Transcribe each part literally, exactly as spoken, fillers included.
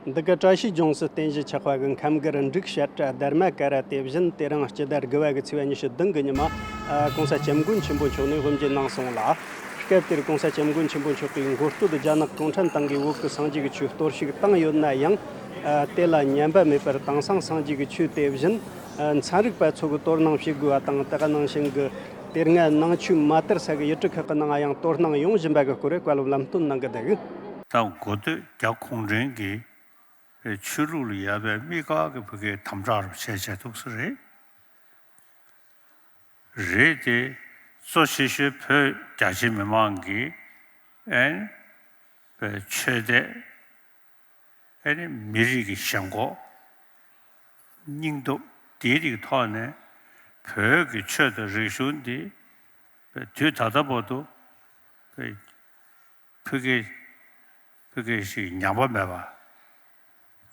འདི་ག་བཀྲ་ཤིས་ལྗོངས་སུ་རྟེན་གཞི་ཆགས་པ་གི་ཁམས་སྒར་འབྲུག་བཤད་གྲྭ་དྷརྨ་ཀ་ར་དེ་བཞིན་དེ་རིང་སྤྱི་ཟླ་དགུ་བ་གི་ཚེས་པ་ཉི་ཤུ་བདུན་གི་ཉི་མ། ཨ། ྋགོང་ས་ྋསྐྱབས་མགོན་ཆེན་པོ་མཆོག་ནས་དབུ་འབྱེད་གནང་སོང་ལ། སྐབས་དེར་ྋགོང་ས་ྋསྐྱབས་མགོན་ཆེན་པོ་མཆོག་གིས་མགོ་བསྟོད་རྒྱ་ནག་གུང་ཁྲན་ཏང་གིས་བོད་ཀྱི་སངས་རྒྱས་ཀྱི་ཆོས་གཏོར་བཤིག་བཏང་ཡོད་ན་ཡང་། ཨ། དེ་ལ་ཉན་པ་མེད་པར་དེང་སང་སངས་རྒྱས་ཀྱི་ཆོས་དེ་བཞིན། ཨ། ཚན་རིག་པ་ཚོ་གིས་དོ་སྣང་བྱེད་དགོས་པ་དང་། དེ་ག་ནང་བཞིན་གྱི་དེ་སྔ་ནང་ཆོས་མ་དར་ས་གི་ཡུལ་གྲུ་ཁག་གི་ནང་ཡང་དོ་སྣང་ཡོང་བཞིན་པ་གི་སྐོར་བཀའ་སློབ་ལམ་སྟོན་གནང་གི་འདུག་ད་འགོ་སྟོད་རྒྱ་གུང་ཁྲན་གྱིས་ཆོས་ལུགས་ལ་ཡོད་པའི་དམིགས་བཀར་གྱི་ཕ་གིའི་དམ་དྲག་རུ་བྱས་བྱས་འདུག་ས་རེད། རེད་དེ། གཙོ་ཆེ་ཤོས་བོད་རྒྱ་ཆེ་མི་མང་གི་ཨན་པའི་ཆོས་དད། ཨ་ནི་མི་རིགས་ཀྱི་ཞེན་ཁོག་སྙིང་སྟོབས་དེའི་རིགས་ཐོག་ནས་བོད་ཀྱི་ཆོས་དང་རིག་གཞུང་འདི་དུས་ད་ལྟ་བར་དུ་ཕ་གི་ཕ་གི་ཞིག་ཉམས་པ་མེད་པ་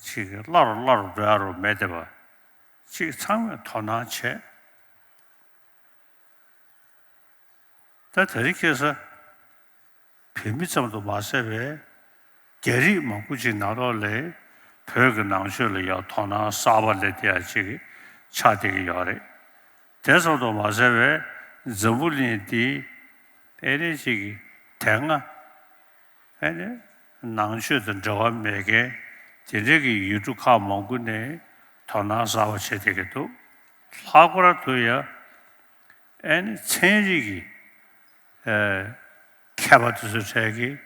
ཅིག་སླར་སླར་འགྲོ་ཡ་རུ་མེད་བསྡད་པ་ཅིག་ཚང་མས་དོ་སྣང་བྱས། ད་དེ་རིང་ཁ་སང་བོད་མི་ཙམ་དུ་མ་ཟད་པའི་རྒྱ་རིགས་མང་པོ་ཅིག་ནང་ལོགས་ལ་བོད་ཀྱི་ནང་ཆོས་ལ་ཡང་དོ་སྣང་གསར་པ་སླེབས་བསྡད་ཡ་ཅིག་ཆགས་བསྡད་ཀྱི་ཡོད་རེད། དེ་ཙམ་དུ་མ་ཟད་པའི་འཛམ་བུ་གླིང་འདི་ཨེ་ནི་ཅིག་དེ་སྔ་ཨེ་ནི་ནང་ཆོས་དང་འབྲེལ་བ་མེད་མཁན་དེ་འདྲའི་གི་ཡུལ་གྲུ་ཁག་མང་པོ་ནས་དོ་སྣང་གསར་པ་བྱེད་བསྡད་ཀྱི་འདུག་ལྷག་པར་དུ་ཡང་ཨེ་ནི་ཚན་རིག་གི་ཨེ་མཁས་པ་དེ་ཚོའི་གྲས་ཀྱིས་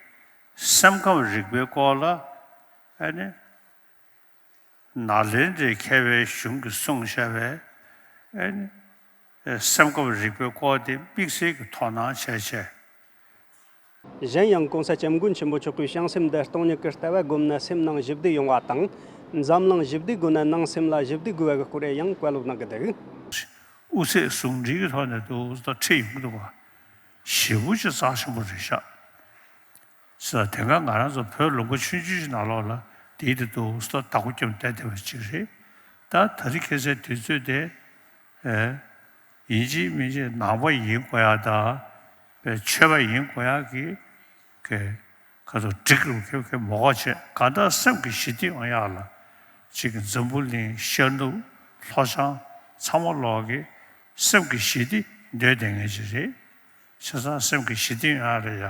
སེམས་ཁམས་རིག་པའི་སྐོར་ལ་ཨེ་ནི་ནཱ་ལེནྡྲའི་མཁས་པའི་གཞུང་གིས་གསུངས་བཞག་པའི་ཨེ་ནི་སེམས་ཁམས་རིག་པའི་སྐོར་དེ་དམིགས་བསལ་གྱི་དོ་སྣང་བྱས་བྱས། གཞན་ཡང་ྋགོང་ས་ྋསྐྱབས་མགོན་ཆེན་པོ་མཆོག་གིས་བྱང་སེམས་འདི་སྟོང་ཉིད་ཀྱི་ལྟ་བ་བསྒོམས་ན་སེམས་ནང་ཞི་བདེ་ཡོང་བ་དང་། འཛམ་གླིང་ཞི་བདེ་དགོས་ན་ནང་སེམས་ལ་ཞི་བདེ་དགོས་པ་གི་སྐོར་ཡང་བཀའ་སློབ་གནང་གི་འདུག་དབུ་ཚད་ཟུང་འབྲེལ་གྱི་ཐོག་ནས་འདུག་ད་ཁྲིད་ཡོང་གི་འདུག་བ། ཞེ་པོ་ཅིག་རྩ་ཆེན་པོ་རེད་ཤག་ཟེར། དེ་སྔ་ང་རང་ཚོ་བོད་ལུང་པ་ཆུང་ཆུང་ཞིག་ནང་ལོགས་ལ་དེའི་དེ་འདུག་ཟེར་བདག་པོ་བརྒྱབ་བསྡད་བསྡད་པ་ཅིག་རེད། ད་ད་རེས་ཁ་སང་དུས་ཚོད་དེ་ཨེ་ཡིན་གཅིག་མིན་གཅིག་ནང་པ་ཡིན་དགོས་ཡ་དང་ཆོས་པ་ཡིན་དགོས་ཡ་གི་གི་ཁ་ཚོ་འགྲིག་རུ་ཁེ་ཁེ་མོ་ག་བྱས། གང་ལྟར་སེམས་ཀྱི་ཞི་བདེ་ཡོང་ཡག་ལ་ཅིག་འཛམ་བུ་གླིང་ཤར་ནུབ་ལྷོ་བྱང་ཚང་མ་ལོག་གི་སེམས་ཀྱི་ཞི་བདེ་འདོད་བསྡད་མཁན་ཅིག་རེད། བྱས་ཙང་སེམས་ཀྱི་ཞི་བདེ་ཡོང་ཡག་ལ་ཡ་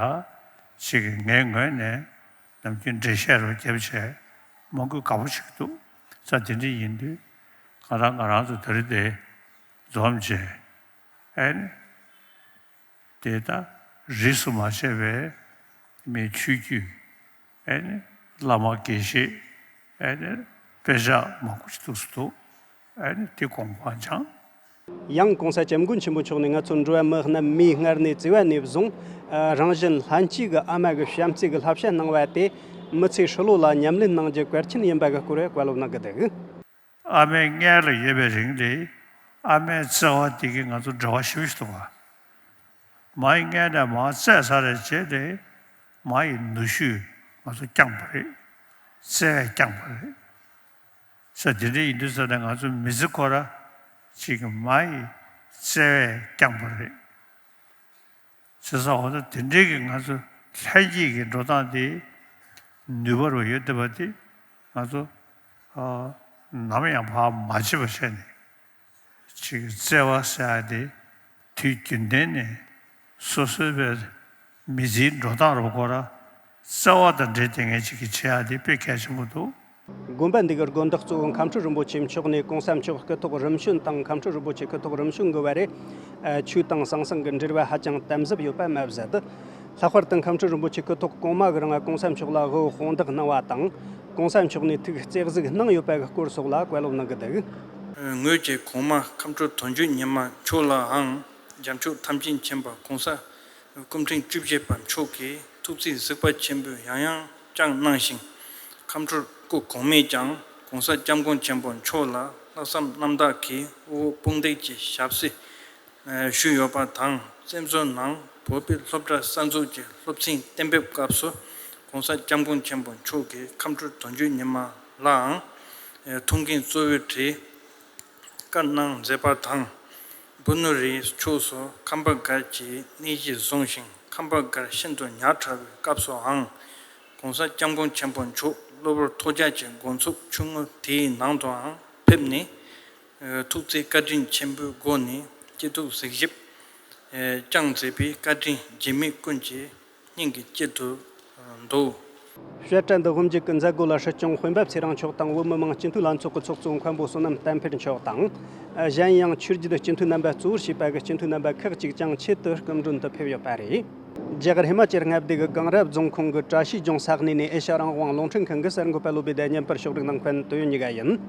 ཅིག་ངའི་ངོས་ནས་ནམ་རྒྱུན་འགྲེལ་བཤད་རུ་བརྒྱབ་བྱས་མང་པོས་དགའ་པོ་བྱེད་ཀྱི་འདུག་ཙང་དེ་འདྲ་ཡིན་དུས་གང་ལྟར་ང་རང་ཚོ་དེ་རིང་འདིར་འཛོམས་བྱས་ཨེ་ནི། དེ་ལྟར་རིས་སུ་མ་ཆད་པའི་མི་ཆོས་བརྒྱུད་ཨེ་ནི་བླ་མ་དགེ་བཤེས་ཨེ་ནི་དཔེ་ཆ་མང་པོ་ཞིག་འདུག་སུ་འདུག་ཨེ་ནི་དེ་དགོངས་པ་འཆང་། ཡང་ྋགོང་ས་ྋསྐྱབས་མགོན་ཆེན་པོ་མཆོག་ནས་ང་ཚོ་འགྲོ་བ་མི་རྣམས་མིའི་མངལ་ནས་བཙས་པ་ནས་བཟུང་། རང་བཞིན་ལྷན་སྐྱེས་ཀྱི་ཨ་མ་གི་བྱམས་བརྩེ་གི་བསླབ་བྱ་གནང་བ་དེ་མི་ཚེ་ཧྲིལ་བོ་ལ་ཉམས་ལེན་གནང་རྒྱུ་གལ་ཆེན་ཡིན་པ་གི་སྐོར་བཀའ་སློབ་གནང་གི་འདུག་ཨ་མའི་མངལ་ལ་ཡོད་པའི་རིང་ལ་ཨ་མའི་བརྩེ་བ་དེ་གིས་ང་ཚོ་འབྲེལ་བ་ཞེ་པོ་ཞིག་འདུག་ག་མ་ཡི་མངལ་ནས་མར་བཙས་ཚར་བའི་རྗེས་ལ་མ་ཡི་ནུ་ཞོས་ང་ཚོ་བསྐྱངས་པ་རེད། བརྩེ་བས་བསྐྱངས་པ་རེད། ས་དེ་འདྲ་ཡིན་དུས་ཙ་ན་ང་ཚོ་མི་ཚེ་ཁོ་ར་ཅིག་མ་ཡི་བརྩེ་བས་བསྐྱངས་པ་རེད། བྱས་ཙང་འོ་ན་དེ་འདྲའི་གི་ང་ཚོ་ལྷན་སྐྱེས་ཀྱི་འགྲོ་སྟངས་དེ་ནུས་པ་རུ་ཡོད་བསྡད་པ་དེ་ང་ཚོ་ཨ་ནམ་ཡང་བར་མ་ཆད་པ་བྱས་ནས་ཅིག་བརྩེ་བ་ཟེར་ཡ་དེ་དུས་རྒྱུན་ལྡན་ནས་སོ་སོའི་བའི་མི་ཚེའི་འགྲོ་སྟངས་རུ་ཁོ་ར་བརྩེ་བ་དང་འབྲེལ་བསྡད་མཁན་ཅིག་གིས་བྱེད་ཡ་དེ་དཔེ་གལ་ཆེན་པོ་འདུག་དགོན་པ་འདི་གི་དགོན་བདག་གཙོ་བོ་མཁའ་འགྲོ་རིན་པོ་ཆེ་མཆོག་ནས་གོང་ས་མཆོག་སྐུ་ཐོག་རིམ་བྱོན་དང་། མཁའ་འགྲོ་རིན་པོ་ཆེ་སྐུ་ཐོག་རིམ་བྱོན་གི་བར་རེ། ཨ། ཆོས་དང་ཟང་ཟིང་གི་འབྲེལ་བ་ཧ་ཅང་དམ་ཟབ་ཡོད་པ་མ་ཟད། ལྷག་པར་དུ་མཁའ་འགྲོ་རིན་པོ་ཆེ་སྐུ་ཐོག་གོང་མ་གི་རིང་གོང་ས་མཆོག་ལ་དབུ་དཔུང་འདེགས་གནང་བ་དང་། གོང་ས་མཆོག་ནས་ཐུགས་བརྩེ་གཟིགས་གནང་ཡོད་པ་གི་སྐོར་སོགས་ལ་བཀའ་སློབ་གནང་གི་འདུག་ངོས་ཀྱིས་གོང་མ་མཁའ་འགྲོ་དོན་བརྒྱུད་ཉི་མ་མཆོག་ལའང་། རྒྱལ་མཆོག་ཐམས་ཅད་མཁྱེན་པ་གོང་ས་སྐུ་ཕྲེང་བཅུ་བཞི་པ་མཆོག་གིས་ཐུགས་བརྩེ་གཟིགས་པ་ཆེན་པོས་ཡང་ཡང་བསྐྱངས་གནང་ཞིང་། མཁའ་འགྲོར་སྐུ་གོང་མས་ཀྱང་གོང་ས་སྐྱབས་མགོན་ཆེན་པོ་མཆོག་ལ་ལྷག་བསམ་རྣམ་དག་གིས་དབུ་དཔུང་འདེགས་ཀྱི་ཞབས་ཕྱི་ཞུས་ཡོད་པ་དང་། བཙན་བྱོལ་ནང་བོད་པའི་སློབ་གྲྭ་གསར་འཛུགས་ཀྱི་སློབ་ཚན་གཏན་འབེབས་སྐབས་སུ་གོང་ས་སྐྱབས་མགོན་ཆེན་པོ་མཆོག་གིས་མཁའ་འགྲོ་དོན་བརྒྱུད་ཉི་མ་ལའང་ཐུགས་འགན་གཙོ་བོའི་གྲས་བཀའ་གནང་མཛད་པ་དང་། བུ་ནུ་རིའི་ཕྱོགས་སུ་ཁམས་པ་སྒར་གྱི་གནས་གཞི་བཟུང་ཞིང་། ཁམས་པ་སྒར་ཤིན་ཏུ་ཉག་ཕྲ་བའི་སྐབས་སུའང་གོང་ས་སྐྱབས་མགོན་ཆེན་པོ་མཆོག་ གློ་བུར་ཐོལ་རྒྱག་གི་འགོ་ཚུགས་ཆུང་ངུ་དེའི་ནང་དུའང་ཕེབས་ནས། ཐུགས་བརྩེ་བཀའ་དྲིན་ཆེན་པོའི་སྒོ་ནས་སྐྱིད་སྡུག་གཟིགས་ཞིབ་ཀྱང་མཛད་པའི་བཀའ་དྲིན་རྗེས་མི་ཀུན་གྱི་སྙིང་གི་དཀྱིལ་དུ་འདུག། བཤད་གྲྭ་འདི་དབུ་འབྱེད་ཀྱི་མཛད་སྒོ་ལ་སྲིད་སྐྱོང་སྤེན་པ་ཚེ་རིང་མཆོག་དང་བོད་མི་མང་སྤྱི་འཐུས་ལྷན་ཚོགས་ཀྱི་ཚོགས་གཙོ་མཁན་པོ་བསོད་ནམས་བསྟན་འཕེལ་མཆོག་དང་། གཞན་ཡང་ཆོས་བརྒྱུད་སྤྱི་འཐུས་རྣམ་པ་གཙོ་བོར་བྱས་པ་གི་སྤྱི་འཐུས་རྣམ་པ་ཁག་ཅིག་ཀྱང་ཆེད་དུ་སྐུ་མགྲོན་དུ་ཕེབས་ཡོད་པ་རེད། རྒྱ་གར་ཧི་མ་ཅལ་མངའ་སྡེ་གི་གངས་རབ་རྫོང་ཁོངས་ཀྱི་བཀྲ་ཤིས་ལྗོངས་ས་གནས་ནས་ཨེ་ཤ་རང་དབང་རླུང་འཕྲིན་ཁང་གི་གསར་འགོད་པ་བློ་བྷེ་བསྡད་ཉན་པར་ཕྱོགས་སྒྲིག་གནང་མཁན་དོན་ཡོད་གཉིས་ཀ་ཡིན།